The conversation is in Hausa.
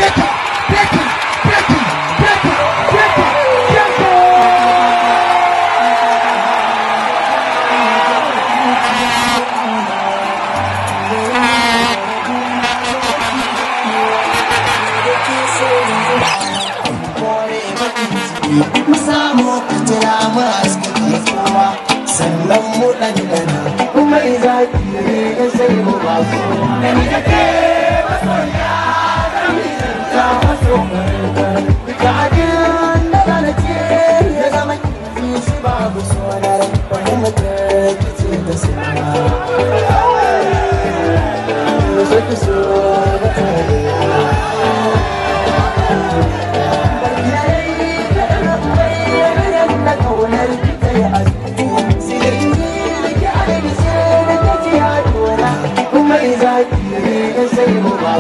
Breaking, breaking, breaking, breaking, breaking, breaking. Mu samu fitila mu haskaka kowa, sannan mu ɗanɗana mai zaki ne sai mu ba kowa. Da ni da ke masoya, ta maso duka abin da zana ce ya zama kifi shi babu sonar wani mutum kice da suna. So ki so da sai mu ba.